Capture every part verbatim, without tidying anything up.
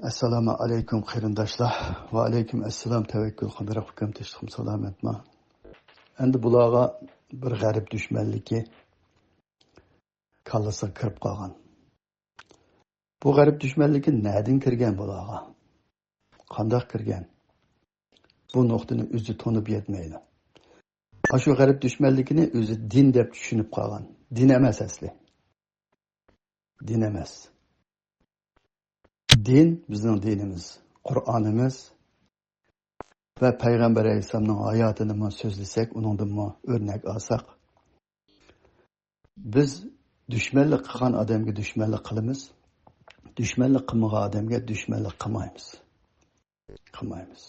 ئەسسالامۇ ئەلەيكۇم قېرىنداشلار. ۋەئەلەيكۇم ئەسسالام تەۋەككۈل قىلدىراق ئۇكام، تىنچلىقمۇ سالامەتما؟ ئەمدى بۇلارغا بىر غەرب دۈشمەنلىكى كاللىسىغا كىرىپ قالغان. بۇ غەرب دۈشمەنلىكى نەدىن كىرگەن بۇلارغا؟ قانداق كىرگەن؟ بۇ نۇقتىنى ئۆزى تونۇپ يەتمەيدۇ. ئاشۇ غەرب دۈشمەنلىكىنى ئۆزى دىن دەپ چۈشىنىپ قالغان. دىن ئەمەس ئەسلى. دىن ئەمەس. دىن بىزنىڭ دىنىمىز، قۇرئانىمىز ۋە پەيغەمبەر ئەلەيھىسسالامنىڭ ھاياتىنىمۇ سۆزلىسەك، ئۇنىڭدىنمۇ ئۆرنەك ئالساق، بىز دۈشمەنلىك قىلغان ئادەمگە دۈشمەنلىك قىلىمىز، دۈشمەنلىك قىلمىغان ئادەمگە دۈشمەنلىك قىلمايمىز. قىلمايمىز.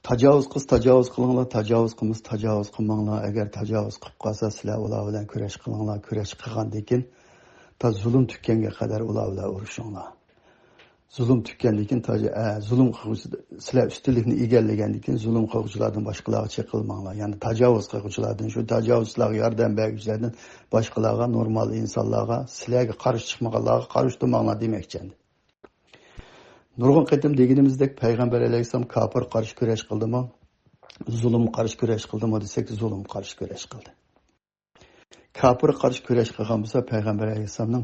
تاجاۋۇز قىلسا تاجاۋۇز قىلىڭلار، تاجاۋۇز قىلمىسا تاجاۋۇز قىلماڭلار. ئەگەر تاجاۋۇز قىلىپ قالسا، سىلەر ئۇلار بىلەن كۈرەش قىلىڭلار، كۈرەش قىلغاندىن كېيىن تا زۇلۇم تۈگىگەنگە قەدەر ئۇلار بىلەن ئۇرۇشۇڭلار. زۇلۇم تۈگىگەندىن كېيىن تاجا-، ئە، زۇلۇم قىلغۇچى، سىلەر ئۈستۈنلۈكنى ئىگىلىگەندىن كېيىن زۇلۇم قىلغۇچىلاردىن باشقىلارغا چېقىلماڭلار. يەنى تاجاۋۇز قىلغۇچىلاردىن، شۇ تاجاۋۇزچىلارغا ياردەم بەرگۈچىلەردىن باشقىلارغا، نورمال ئىنسانلارغا، سىلەرگە قارشى چىقمىغانلارغا قارشى تۇرماڭلار دېمەكچى ئەمدى. نۇرغۇن قېتىم دېگىنىمىزدەك، پەيغەمبەر ئەلەيھىسسالام كاپىرغا قارشى كۈرەش قىلدىمۇ، زۇلۇمغا قارشى كۈرەش قىلدىمۇ دېسەك، زۇلۇمغا قارشى كۈرەش قىلدى. كاپىرغا قارشى كۈرەش قىلغان بولسا، پەيغەمبەر ئەلەيھىسسالامنىڭ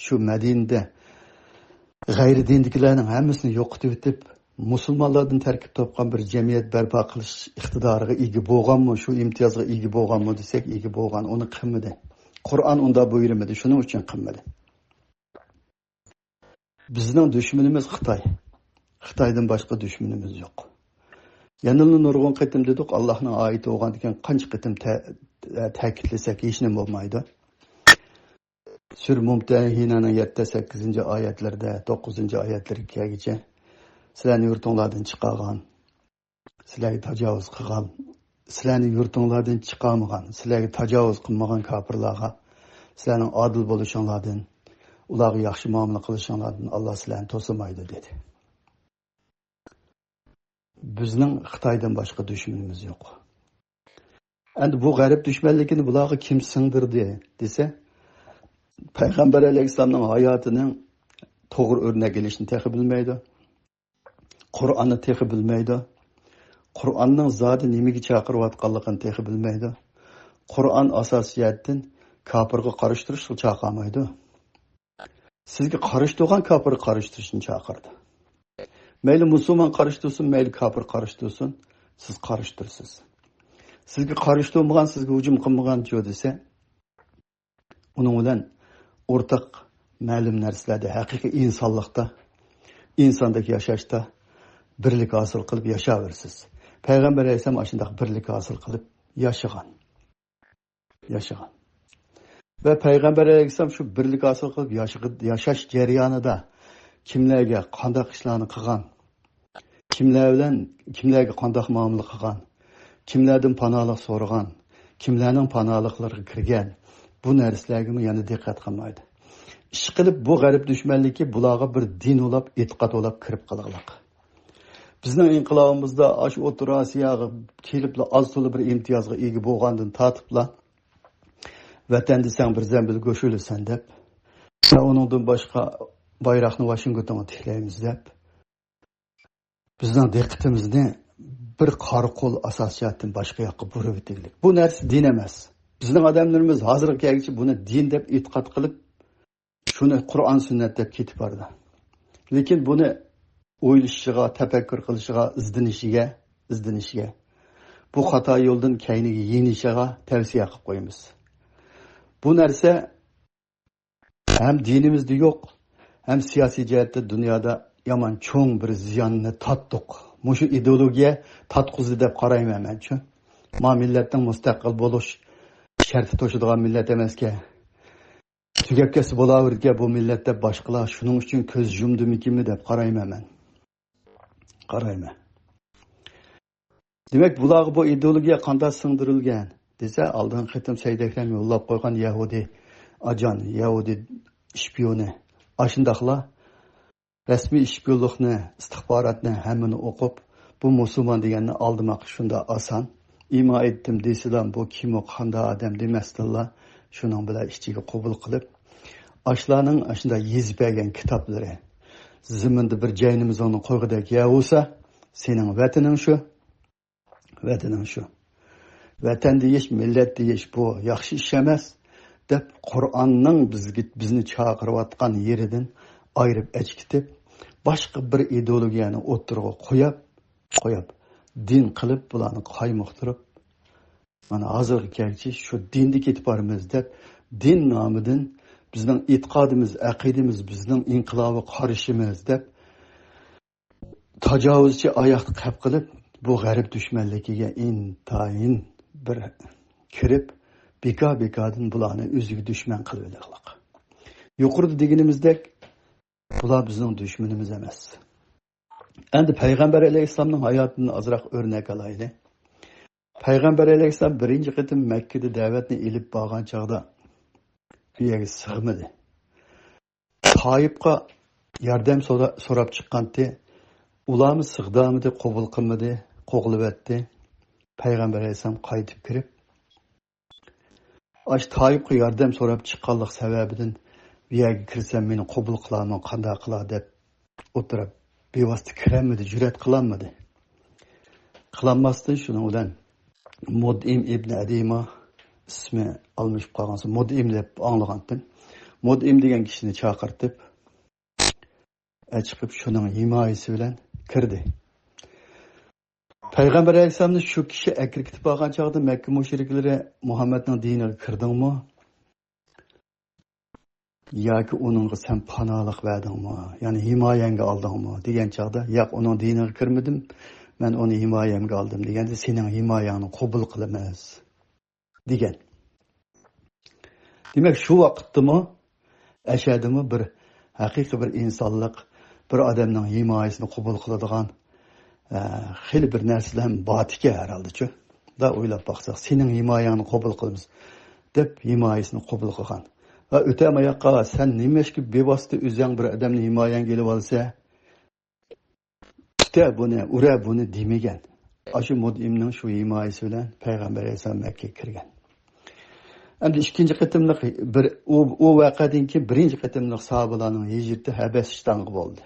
شۇ مەدىنىدە غەيرىي دىندىكىلەرنىڭ ھەممىسىنى يوقىتىۋېتىپ، مۇسۇلمانلاردىن تەركىب تاپقان بىر جەمئىيەت بەرپا قىلىش ئىقتىدارىغا ئىگە بولغانمۇ، شۇ ئىمتىيازغا ئىگە بولغانمۇ دېسەك، ئىگە بولغان. ئۇنى قىلمىدى. قۇرئان ئۇنداق بۇيرۇمىدى، شۇنىڭ ئۈچۈن قىلمىدى. بىزنىڭ دۈشمىنىمىز خىتاي. خىتايدىن باشقا دۈشمىنىمىز يوق. يەنىلا نۇرغۇن قېتىم دېدۇق، ئاللاھنىڭ ئايىتى بولغاندىكىن قانچە قېتىم تە-، تەكىتلىسەك ھېچنېمە بولمايدۇ. سۈرە مۇمتەھىنەنىڭ يەتتە، سەككىزىنچى ئايەتلىرىدە، توققۇزىنچى ئايەتلىرىگە كەلگۈچە، سىلەرنى يۇرتۇڭلاردىن چىقارغان، سىلەرگە تاجاۋۇز قىلغان، سىلەرنى يۇرتۇڭلاردىن چىقارمىغان، سىلەرگە تاجاۋۇز قىلمىغان كاپىرلارغا سىلەرنىڭ ئادىل بولۇشۇڭلاردىن، ئۇلارغا ياخشى مۇئامىلە قىلىشىڭلاردىن ئاللا سىلەرنى توسىمايدۇ، دېدى. بىزنىڭ خىتايدىن باشقا دۈشمىنىمىز يوق. ئەمدى بۇ غەرب دۈشمەنلىكىنى بۇلارغا كىم سىڭدۈردى دېسە، پەيغەمبەر ئەلەيھىسسالامنىڭ ھاياتىنىڭ توغرا ئۆرنەك ئېلىشنى تېخى بىلمەيدۇ. قۇرئاننى تېخى بىلمەيدۇ. قۇرئاننىڭ زادى نېمىگە چاقىرىۋاتقانلىقىنى تېخى بىلمەيدۇ. قۇرئان ئاساسىي جەھەتتىن كاپىرغا قارشى تۇرۇشقا چاقىرمايدۇ. سىزگە قارشى تۇرغان كاپىرغا قارشى تۇرۇشنى چاقىرىدۇ. مەيلى مۇسۇلمان قارشى تۇرسۇن، مەيلى كاپىر قارشى تۇرسۇن، سىز قارشى تۇرىسىز. سىزگە قارشى تۇرمىغان، سىزگە ھۇجۇم قىلمىغانچۇ دېسە، ئۇنىڭ بىلەن ئورتاق مەلۇم نەرسىلەردە، ھەقىقىي ئىنسانلىقتا، ئىنساندەك ياشاشتا بىرلىك ھاسىل قىلىپ ياشاۋېرىسىز. پەيغەمبەر ئەلەيھىسسالام ئاشۇنداق بىرلىك ھاسىل قىلىپ ياشىغان. ياشىغان. ۋە پەيغەمبەر ئەلەيھىسسالام شۇ بىرلىك ھاسىل قىلىپ ياشىغى-، ياشاش جەريانىدا كىملەرگە قانداق ئىشلارنى قىلغان، كىملەر بىلەن، كىملەرگە قانداق مۇئامىلە قىلغان، كىملەردىن پاناھلىق سورىغان، كىملەرنىڭ پاناھلىقلىرىغا كىرگەن، بۇ نەرسىلەرگىمۇ يەنە دىققەت قىلمايدۇ. ئىشقىلىپ، بۇ غەرب دۈشمەنلىكى بۇلارغا بىر دىن بولاپ، ئېتىقاد بولاپ كىرىپ قالغانلىق. بىزنىڭ ئىنقىلابىمىزدا ئاشۇ ئوتتۇرا ئاسىياغا كېلىپلا ئاز تولا بىر ئىمتىيازغا ئىگە بولغاندىن تارتىپلا، ۋەتەن دېسەڭ بىر زەمبىل گۆش ئۆلىسەن دەپ، ۋە ئۇنىڭدىن باشقا بايراقنى ۋاشىنگتونغا تىكلەيمىز دەپ، بىزنىڭ دىققىتىمىزنى بىر قارا قول ئاساسىي جەھەتتىن باشقا ياققا بۇرۇۋېتىگلىك. بۇ نەرسە دىن ئەمەس. بىزنىڭ ئادەملىرىمىز ھازىرغا كەلگۈچە بۇنى دىن دەپ ئېتىقاد قىلىپ، شۇنى قۇرئان سۈننەت دەپ كېتىپ بارىدۇ. لېكىن بۇنى ئويلىشىشىغا، تەپەككۇر قىلىشىغا، ئىزدىنىشىگە، ئىزدىنىشىگە، بۇ خاتا يولدىن كەينىگە يېنىشىغا تەۋسىيە قىلىپ قويىمىز. بۇ نەرسە ھەم دىنىمىزدە يوق، ھەم سىياسىي جەھەتتە دۇنيادا يامان چوڭ بىر زىياننى تارتتۇق. مۇشۇ ئىدېئولوگىيە تارتقۇزدى دەپ قارايمەن مەنچۇ. ما مىللەتنىڭ مۇستەقىل بولۇش شەرتى توشىدىغان مىللەت ئەمەسكەن. تۈگەپ كەتسە بولاۋېرىدىكەن بۇ مىللەت دەپ باشقىلار شۇنىڭ ئۈچۈن كۆز يۇمدىمىكىنمۇ دەپ قارايمەن مەن. قارايمەن. دېمەك، بۇلارغا بۇ ئىدېئولوگىيە قانداق سىڭدۈرۈلگەن دېسە، ئالدىنقى قېتىم سەيدەكرەم يوللاپ قويغان يەھۇدىي ئاجان، يەھۇدىي شپىيونى، ئاشۇنداقلا رەسمىي ئىشپىيونلۇقنى، ئىستىخباراتنى ھەممىنى ئوقۇپ، بۇ مۇسۇلمان دېگەننى ئالدىماق شۇنداق ئاسان. ئىمان ئېيتتىم دېسىلا، بۇ كىم، ئۇ قانداق ئادەم دېمەستىنلا، شۇنىڭ بىلەن ئىچىگە قوبۇل قىلىپ، ئاشۇلارنىڭ ئاشۇنداق يېزىپ بەرگەن كىتابلىرى، زېمىندا بىر جاينىمىزنى قويغۇدەك يەر بولسا، سېنىڭ ۋەتىنىڭ شۇ، ۋەتىنىڭ شۇ. ۋەتەن دېيىش، مىللەت دېيىش، بۇ ياخشى ئىش ئەمەس، دەپ قۇرئاننىڭ بىزگە، بىزنى چاقىرىۋاتقان يېرىدىن ئايرىپ ئەچكىتىپ، باشقا بىر ئىدېئولوگىيەنى ئوتتۇرىغا قويۇپ، قويۇپ، دىن قىلىپ، بۇلارنى قايمۇقتۇرۇپ، مانا ھازىرغىچە شۇ دىندا كېتىپ بارىمىز دەپ، دىن نامىدىن بىزنىڭ ئېتىقادىمىز، ئەقىدىمىز، بىزنىڭ ئىنقىلابىي قارىشىمىز دەپ، تاجاۋۇزچى ئاياقتا قەپ قىلىپ، بۇ غەرب دۈشمەنلىكىگە ئىنتايىن بىر كىرىپ، بىكار-بىكاردىن بۇلارنى ئۆزىگە دۈشمەن قىلىۋېلىقلىق. يۇقىرىدا دېگىنىمىزدەك، بۇلار بىزنىڭ دۈشمىنىمىز ئەمەس. ئەمدى پەيغەمبەر ئەلەيھىسسالامنىڭ ھاياتىدىن ئازراق ئۆرنەك ئالايلى. پەيغەمبەر ئەلەيھىسسالام بىرىنچى قېتىم مەككىدە دەۋەتنى ئېلىپ بارغان چاغدا بۇ يەرگە سىغمىدى. تائىپقا ياردەم سورا-، سوراپ چىققانتى. ئۇلارمۇ سىغدارمىدى، قوبۇل قىلمىدى، قوغلىۋەتتى. پەيغەمبەر ئەلەيھىسسالام قايتىپ كىرىپ، ئاشۇ تائىپقا ياردەم سوراپ چىققانلىق سەۋەبىدىن بۇ يەرگە كىرسەم مېنى قوبۇل قىلارمۇ، قانداق قىلار دەپ ئوتتۇرا بىۋاسىتە كىرەلمىدى، جۈرئەت قىلالمىدى. قىلالماستىن شۇنىڭ بىلەن مۇدئىم ئىبنى ئەدىما، ئىسمى ئالمىشىپ قالغانسا مۇدئىم دەپ ئاڭلىغانتىم. مۇدئىم دېگەن كىشىنى چاقىرتىپ، ئەچىقىپ شۇنىڭ ھىمايىسى بىلەن كىردى. پەيغەمبەر ئەلەيھىسسالامنى شۇ كىشى ئەكىرىپ كېتىپ بارغان چاغدا مەككە مۇشرىكلىرى مۇھەممەدنىڭ دىنىغا كىردىڭمۇ؟ ياكى ئۇنىڭغا سەن پاناھلىق بەردىڭمۇ؟ يەنى ھىمايەڭگە ئالدىڭمۇ؟ دېگەن چاغدا، ياق، ئۇنىڭ دىنىغا كىرمىدىم، مەن ئۇنى ھىمايەمگە ئالدىم دېگەندە، سېنىڭ ھىمايەڭنى قوبۇل قىلىمىز، دېگەن. دېمەك، شۇ ۋاقىتتىمۇ ئەشەدىمۇ بىر ھەقىقىي بىر ئىنسانلىق، بىر ئادەمنىڭ ھىمايىسىنى قوبۇل قىلىدىغان، ئە، خېلى بىر نەرسىلەر بارتىكەن ھەرھالدىچۇ. دا ئويلاپ باقساق، سېنىڭ ھىمايەڭنى قوبۇل قىلىمىز، دەپ ھىمايىسىنى قوبۇل قىلغان. ۋە ئۆتەماياققا، سەن نېمىشقا بىۋاسىتە ئۆزۈڭ بىر ئادەمنى ھىمايەڭگە ئېلىۋالىسەن؟ تۇتە بۇنى، ئۇرە بۇنى دېمىگەن. ئاشۇ مۇدئىمنىڭ شۇ ھىمايىسى بىلەن پەيغەمبەر ئەلەيھىسسالام مەككىگە كىرگەن. ئەمدى ئىككىنچى قېتىملىق بىر، ئۇ، ئۇ ۋەقەدىن كېيىن بىرىنچى قېتىملىق ساھابىلارنىڭ ھىجرىتى ھەبەشىستانغا بولدى.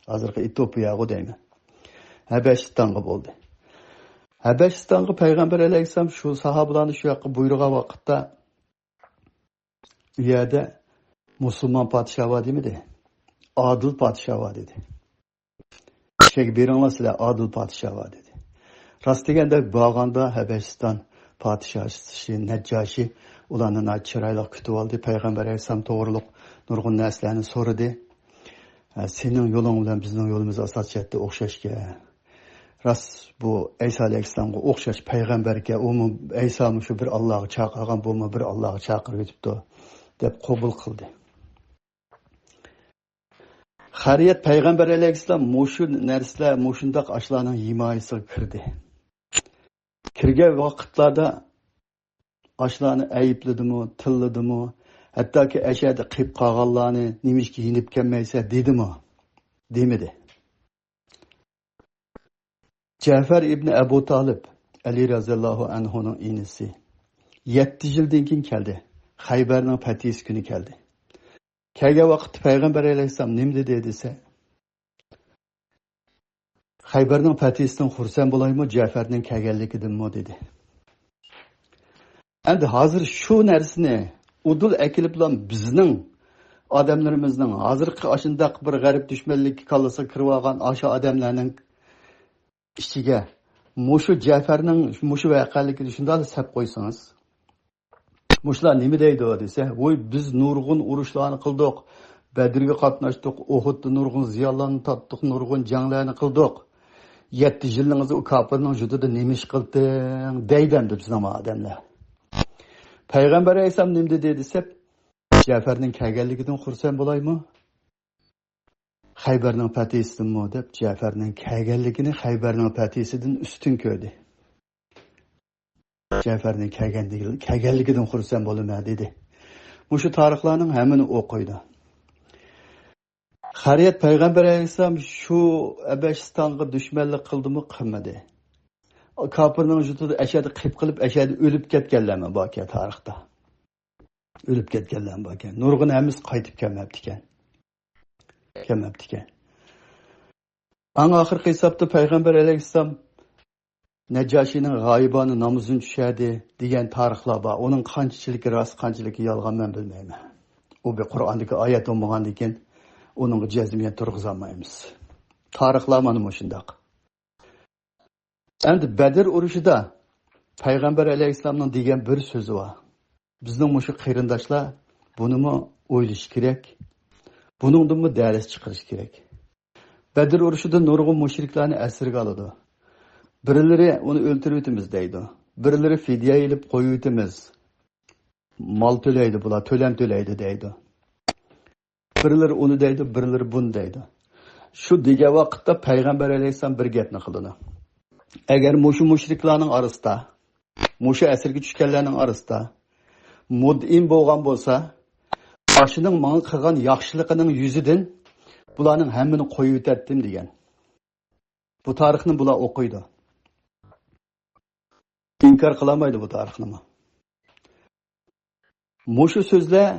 ھازىرقى ئېتىيوپىيەغۇ دەيمەن. ھەبەشىستانغا بولدى. ھەبەشىستانغا پەيغەمبەر ئەلەيھىسسالام شۇ ساھابىلارنى شۇ ياققا بۇيرۇغان ۋاقىتتا، ئۇ يەردە مۇسۇلمان پادىشاھ بار دېمىدى. ئادىل پادىشاھ بار دېدى. «شۇ يەرگە بېرىڭلار سىلەر، ئادىل پادىشاھ بار» دېدى. راست دېگەندە بارغاندا ھەبەشىستان پادىشاھى نەججاشى ئۇلارنى ناھايىتى چىرايلىق كۈتۈۋالدى. پەيغەمبەر ئەلەيھىسسالام توغرۇلۇق نۇرغۇن نەرسىلەرنى سورىدى. «ھە، سېنىڭ يولۇڭ بىلەن بىزنىڭ يولىمىز ئاساسىي جەھەتتە ئوخشاشكەن. راست، بۇ ئەيسا ئەلەيھىسسالامغا ئوخشاش پەيغەمبەركەن، ئۇمۇ، ئەيسامۇ شۇ بىر ئاللاغا چاقىرغان، بۇمۇ بىر ئاللاغا چاقىرىۋېتىپتۇ» دەپ قوبۇل قىلدى. خەرىيەت پەيغەمبەر ئەلەيھىسسالام مۇشۇ نەرسىلەر، مۇشۇنداق ئاشۇلارنىڭ ھىمايىسىگە كىردى. كىرگەن ۋاقىتلاردا ئاشۇلارنى ئەيىبلىدىمۇ، تىللىدىمۇ؟ ھەتتاكى ئەشەدە قېلىپ قالغانلارنى نېمىشقا يېنىپ كەلمەيسەن دېدىمۇ؟ دېمىدى. جەفەر ئىبنى ئەبۇ تالىپ، ئەلى رەزىياللاھۇ ئەنھۇنىڭ ئىنىسى، يەتتە يىلدىن كېيىن كەلدى. خەيبەرنىڭ پەتھىسى كۈنى كەلدى. كەلگەن ۋاقىتتا پەيغەمبەر ئەلەيھىسسالام نېمە دېدى دېسە، «خەيبەرنىڭ پەتھىسىدىن خۇرسەن بولايمۇ، جەفەرنىڭ كەلگەنلىكىدىنمۇ؟» دېدى. ئەمدى ھازىر شۇ نەرسىنى ئۇدۇل ئەكېلىپلا بىزنىڭ ئادەملىرىمىزنىڭ ھازىرقى ئاشۇنداق بىر غەرب دۈشمەنلىكى كاللىسىغا كىرىۋالغان ئاشۇ ئادەملەرنىڭ ئىچىگە مۇشۇ جەفەرنىڭ مۇشۇ ۋەقەلىكىنى شۇنداق سەپ قويسىڭىز، مۇشۇلار نېمە دەيدۇ دېسە، ۋوي، بىز نۇرغۇن ئۇرۇشلارنى قىلدۇق، بەدرگە قاتناشتۇق، ئۇھۇدتا نۇرغۇن زىيانلارنى تارتتۇق، نۇرغۇن جەڭلەرنى قىلدۇق. يەتتە يىلىڭىزدا ئۇ كاپىرنىڭ جۇتىدا نېمە ئىش قىلدىڭ دەيدۇ ئەمدى بىزنىڭ ئادەملەر. پەيغەمبەر ئەلەيھىسسالام نېمە دېدى دېسە، جەفەرنىڭ كەلگەنلىكىدىن خۇرسەن بولايمۇ؟ خەيبەرنىڭ پەتھىسىدىنمۇ دەپ، جەفەرنىڭ كەلگەنلىكىنى خەيبەرنىڭ پەتھىسىدىن ئۈستۈن كۆردى. جەفەرنىڭ كەلگەندىكى-، كەلگەنلىكىدىن خۇرسەن بولىمەن دېدى. مۇشۇ تارىخلارنىڭ ھەممىنى ئوقۇيدۇ. خەرىيەت پەيغەمبەر ئەلەيھىسسالام شۇ ھەبەشىستانغا دۈشمەنلىك قىلدىمۇ، قىلمىدى؟ كاپىرنىڭ جۇتىدا ئەشەدە قېلىپ قېلىپ، ئەشەدە ئۆلۈپ كەتكەنلەرمۇ باركەن تارىختا. ئۆلۈپ كەتكەنلەر باركەن. نۇرغۇن ھەممىسى قايتىپ كەلمەپتىكەن. كەلمەپتىكەن. ئەڭ ئاخىرقى ھېسابتا پەيغەمبەر ئەلەيھىسسالام نەججاشىنىڭ غايىبانە نامىزىنى چۈشەردى دېگەن تارىخلار بار. ئۇنىڭ قانچىلىكى راست، قانچىلىكى يالغان، مەن بىلمەيمەن. ئۇ بىر قۇرئاندىكى ئايەت بولمىغاندىن كېيىن ئۇنىڭغا جەزمىيەن تۇرغۇزالمايمىز. تارىخلار مانا مۇشۇنداق. ئەمدى بەدر ئۇرۇشىدا پەيغەمبەر ئەلەيھىسسالامنىڭ دېگەن بىر سۆزى بار. بىزنىڭ مۇشۇ قېرىنداشلار بۇنىمۇ ئويلىشى كېرەك. بۇنىڭدىنمۇ دەرس چىقىرىشى كېرەك. بەدر ئۇرۇشىدا نۇرغۇن مۇشرىكلارنى ئەسىرگە ئالىدۇ. بىرلىرى ئۇنى ئۆلتۈرۈۋېتىمىز دەيدۇ. بىرلىرى فىدىيە ئېلىپ قويۇۋېتىمىز. مال تۆلەيدۇ بۇلار، تۆلەم تۆلەيدۇ دەيدۇ. بىرلىرى ئۇنى دەيدۇ، بىرلىرى بۇنى دەيدۇ. شۇ دېگەن ۋاقىتتا پەيغەمبەر ئەلەيھىسسالام بىر گەپنى قىلىدۇ. ئەگەر مۇشۇ مۇشرىكلارنىڭ ئارىسىدا، مۇشۇ ئەسىرگە چۈشكەنلەرنىڭ ئارىسىدا مۇدئىم بولغان بولسا، ئاشۇنىڭ ماڭا قىلغان ياخشىلىقىنىڭ يۈزىدىن بۇلارنىڭ ھەممىنى قويۇۋېتەتتىم دېگەن. بۇ تارىخنى بۇلار ئوقۇيدۇ. ئىنكار قىلالمايدۇ بۇ تارىخنىمۇ. مۇشۇ سۆزلەر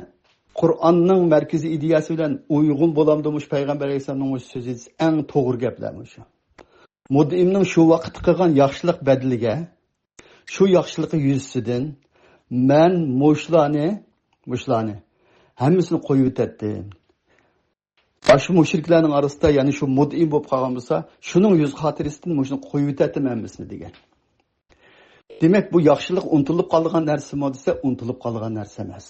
قۇرئاننىڭ مەركىزىي ئىدىيەسى بىلەن ئۇيغۇن بولامدۇ؟ مۇشۇ پەيغەمبەر ئەلەيھىسسالامنىڭ مۇشۇ سۆزى ئەڭ توغرا گەپلەر مۇشۇ. مۇدئىمنىڭ شۇ ۋاقىتتا قىلغان ياخشىلىق بەدىلىگە، شۇ ياخشىلىقى يۈزىسىدىن مەن مۇشۇلارنى، مۇشۇلارنى ھەممىسىنى قويۇۋېتەتتىم. ئاشۇ مۇشرىكلارنىڭ ئارىسىدا يەنە شۇ مۇدئىم بولۇپ قالغان بولسا، شۇنىڭ يۈز خاتىرىسىدىن مۇشۇنى قويۇۋېتەتتىم ھەممىسىنى دېگەن. دېمەك، بۇ ياخشىلىق ئۇنتۇلۇپ قالىدىغان نەرسىمۇ دېسە، ئۇنتۇلۇپ قالىدىغان نەرسە ئەمەس.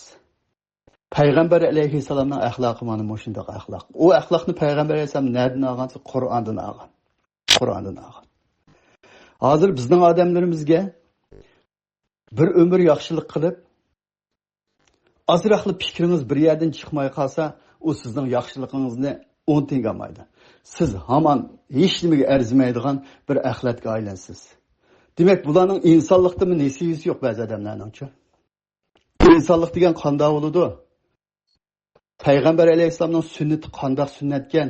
پەيغەمبەر ئەلەيھىسسالامنىڭ ئەخلاقى مانا مۇشۇنداق ئەخلاق. ئۇ ئەخلاقنى پەيغەمبەر ئەلەيھىسسالام نەدىن ئالغان دېسە، قۇرئاندىن ئالغان. قۇرئاندىن ئالغان. ھازىر بىزنىڭ ئادەملىرىمىزگە بىر ئۆمۈر ياخشىلىق قىلىپ، ئازراقلا پىكرىڭىز بىر يەردىن چىقماي قالسا، ئۇ سىزنىڭ ياخشىلىقىڭىزنى ئۇنتۇيالمايدۇ. سىز ھامان ھېچنېمىگە ئەرزىمەيدىغان بىر ئەخلەتكە ئايلىنىسىز. دېمەك، بۇلارنىڭ ئىنسانلىقتىنمۇ نېسىۋىسى يوق بەزى ئادەملەرنىڭچۇ. ئىنسانلىق دېگەن قانداق بولىدۇ؟ پەيغەمبەر ئەلەيھىسسالامنىڭ سۈننىتى قانداق سۈننەتكەن،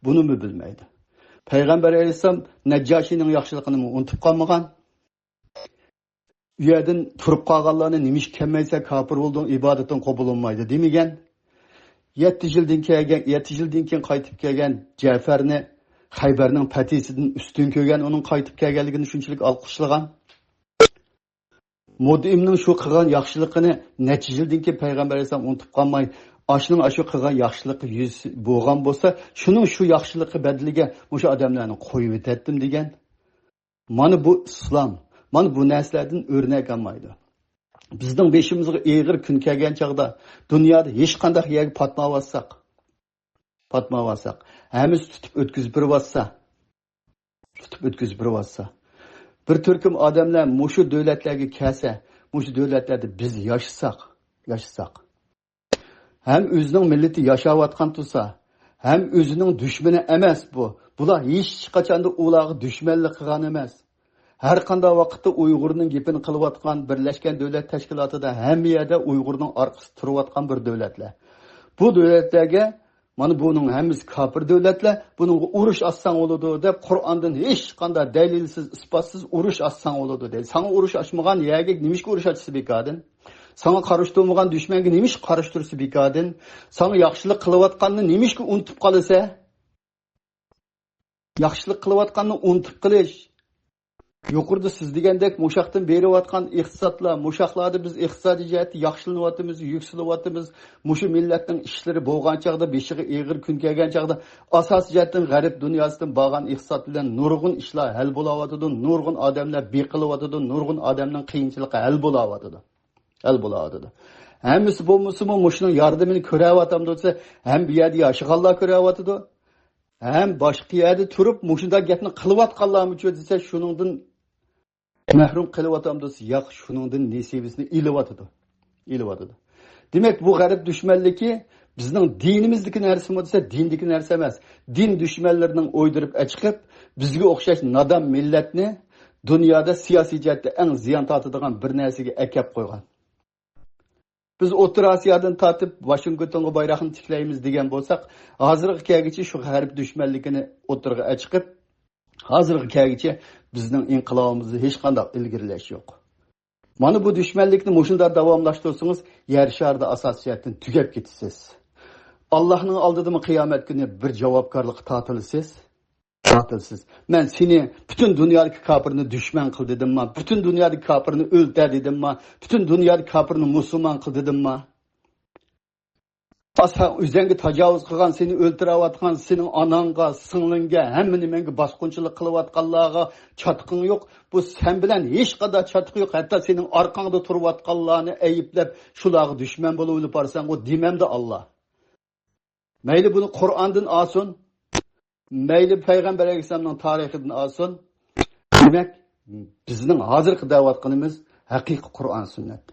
بۇنىمۇ بىلمەيدۇ. پەيغەمبەر ئەلەيھىسسالام نەججاشىنىڭ ياخشىلىقىنىمۇ ئۇنتۇپ قالمىغان. ئۇ يەردىن تۇرۇپ قالغانلارنى نېمىشقا كەلمەيسەن، كاپىر بولدۇڭ، ئىبادىتىڭ قوبۇل بولمايدۇ دېمىگەن. يەتتە يىلدىن كەلگەن، يەتتە يىلدىن كېيىن قايتىپ كەلگەن جەفەرنى خەيبەرنىڭ پەتھىسىدىن ئۈستۈن كۆرگەن، ئۇنىڭ قايتىپ كەلگەنلىكىنى شۇنچىلىك ئالقىشلىغان. مۇدئىمنىڭ شۇ قىلغان ياخشىلىقىنى نەچچە يىلدىن كېيىن پەيغەمبەر ئەلەيھىسسالام ئۇنتۇپ قالماي، ئاشۇنىڭ ئاشۇ قىلغان ياخشىلىقى يۈز بولغان بولسا، شۇنىڭ شۇ ياخشىلىقى بەدىلىگە مۇشۇ ئادەملەرنى قويۇۋېتەتتىم دېگەن. مانا بۇ ئىسلام. مانا بۇ نەرسىلەردىن ئۆرنەك ئالمايدۇ. بىزنىڭ بېشىمىزغا ئېغىر كۈن كەلگەن چاغدا دۇنيادا ھېچقانداق يەرگە پاتماۋاتساق، پاتماۋاتساق، ھەممىسى تۇتۇپ ئۆتكۈزۈپ بېرىۋاتسا، تۇتۇپ ئۆتكۈزۈپ بېرىۋاتسا، بىر تۈركۈم ئادەملەر مۇشۇ دۆلەتلەرگە كەلسە، مۇشۇ دۆلەتلەردە بىز ياشىساق، ياشىساق، ھەم ئۆزىنىڭ مىللىتى ياشاۋاتقان تۇرسا، ھەم ئۆزىنىڭ دۈشمىنى ئەمەس بۇ. بۇلار ھېچقاچاندا ئۇلارغا دۈشمەنلىك قىلغان ئەمەس. ھەر قانداق ۋاقىتتا ئۇيغۇرنىڭ گېپىنى قىلىۋاتقان بىرلەشكەن دۆلەت تەشكىلاتىدا ھەممە يەردە ئۇيغۇرنىڭ ئارقىسىدا تۇرۇۋاتقان بىر دۆلەتلەر. بۇ دۆلەتلەرگە مانا بۇنىڭ ھەممىسى كاپىر دۆلەتلەر، بۇنىڭغا ئۇرۇش ئاچساڭ بولىدۇ دەپ، قۇرئاندىن ھېچقانداق دەلىلسىز، ئىسپاتسىز ئۇرۇش ئاچساڭ بولىدۇ دەيدۇ. ساڭا ئۇرۇش ئاچمىغان يەرگە نېمىشقا ئۇرۇش ئاچىسى بىكاردىن؟ ساڭا قارشى تۇرمىغان دۈشمەنگە نېمىشقا قارشى تۇرسا بىكاردىن؟ ساڭا ياخشىلىق قىلىۋاتقاننى نېمىشقا ئۇنتۇپ قالىسەن؟ ياخشىلىق قىلىۋاتقاننى ئۇنتۇپ قېلىش. يۇقىرىدا سىز دېگەندەك مۇشاقتىن بېرىۋاتقان ئىقتىسادلار، مۇشاقلاردا بىز ئىقتىسادىي جەھەتتە ياخشىلىنىۋاتىمىز، يۈكسىلىۋاتىمىز. مۇشۇ مىللەتنىڭ ئىشلىرى بولغان چاغدا، بېشىغا ئېغىر كۈن كەلگەن چاغدا، ئاساسىي جەھەتتىن غەرب دۇنياسىدىن بارغان ئىقتىساد بىلەن نۇرغۇن ئىشلار ھەل بولاۋاتىدۇ، نۇرغۇن ئادەملەر بېقىلىۋاتىدۇ، نۇرغۇن ئادەمنىڭ قىيىنچىلىقى ھەل بولاۋاتىدۇ. ھەل بولاۋاتىدۇ. ھەممىسى بولمىسىمۇ مۇشۇنىڭ ياردىمىنى كۆرەۋاتامدۇ دېسە، ھەم بۇ يەردە ياشىغانلار كۆرەۋاتىدۇ، ھەم باشقا يەردە تۇرۇپ مۇشۇنداق گەپنى قىلىۋاتقانلارمۇچۇ دېسە، شۇنىڭدىن مەھرۇم قىلىۋاتامدۇ دېسە، ياق، شۇنىڭدىن نېسىۋىسىنى ئېلىۋاتىدۇ. ئېلىۋاتىدۇ. دېمەك، بۇ غەرب دۈشمەنلىكى بىزنىڭ دىنىمىزدىكى نەرسىمۇ دېسە، دىندىكى نەرسە ئەمەس. دىن دۈشمەنلىرىنىڭ ئويدۇرۇپ ئەچىقىپ، بىزگە ئوخشاش نادان مىللەتنى دۇنيادا سىياسىي جەھەتتە ئەڭ زىيان تارتىدىغان بىر نەرسىگە ئەكەپ قويغان. بىز ئوتتۇرا ئاسىيادىن تارتىپ ۋاشىنگتونغا بايراقنى تىكلەيمىز دېگەن بولساق، ھازىرغا كەلگۈچە شۇ غەرب دۈشمەنلىكىنى ئوتتۇرىغا ئەچىقىپ، ھازىرغا كەلگۈچە بىزنىڭ ئىنقىلابىمىزدا ھېچقانداق ئىلگىرىلەش يوق. مانا بۇ دۈشمەنلىكنى مۇشۇنداق داۋاملاشتۇرسىڭىز، يەر شارىدا ئاساسىي جەھەتتىن تۈگەپ كېتىسىز. ئاللاھنىڭ ئالدىدىمۇ قىيامەت كۈنى بىر جاۋابكارلىققا تارتىلىسىز. باتىلسىز. مەن سېنى پۈتۈن دۇنيادىكى كاپىرنى دۈشمەن قىل دېدىمما؟ پۈتۈن دۇنيادىكى كاپىرنى ئۆلتۈر دېدىمما؟ پۈتۈن دۇنيادىكى كاپىرنى مۇسۇلمان قىل دېدىمما؟ سەن ئۆزۈڭگە تاجاۋۇز قىلغان، سېنى ئۆلتۈرۈۋاتقان، سېنىڭ ئاناڭغا، سىڭلىڭگە، ھەممە نېمەڭگە باسقۇنچىلىق قىلىۋاتقانلارغا چاتىقىڭ يوق. بۇ سەن بىلەن ھېچقانداق چاتىقى يوق. ھەتتا سېنىڭ ئارقاڭدا تۇرۇۋاتقانلارنى ئەيىبلەپ، شۇلارغا دۈشمەن بولۇۋېلىپ بارساڭغۇ، دېمەمدۇ ئاللا؟ مەيلى بۇنى قۇرئاندىن ئالسۇن، مەيلى پەيغەمبەر ئەلەيھىسسالامنىڭ تارىخىدىن ئالسۇن. دېمەك، بىزنىڭ ھازىرقى دەۋاتقىنىمىز ھەقىقىي قۇرئان سۈننەت.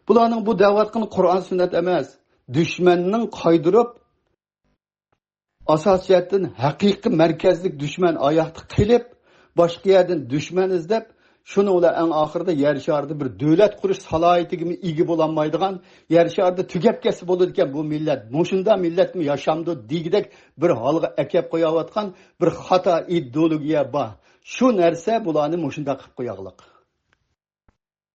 بۇلارنىڭ بۇ دەۋاتقىنى قۇرئان سۈننەت ئەمەس، دۈشمەننىڭ قايدۇرۇپ، ئاساسىي جەھەتتىن ھەقىقىي مەركەزلىك دۈشمەن ئاياقتا قېلىپ، باشقا يەردىن دۈشمەن ئىزدەپ، شۇنىڭ بىلەن ئەڭ ئاخىرىدا يەر شارىدا بىر دۆلەت قۇرۇش سالاھىيىتىگىمۇ ئىگە بولالمايدىغان، يەر شارىدا تۈگەپ كەتسە بولىدىكەن بۇ مىللەت، مۇشۇنداق مىللەتمۇ ياشامدۇ دېگۈدەك بىر ھالغا ئەكەپ قويۇۋاتقان بىر خاتا ئىدېئولوگىيە بار. شۇ نەرسە بۇلارنى مۇشۇنداق قىلىپ قويغلىق.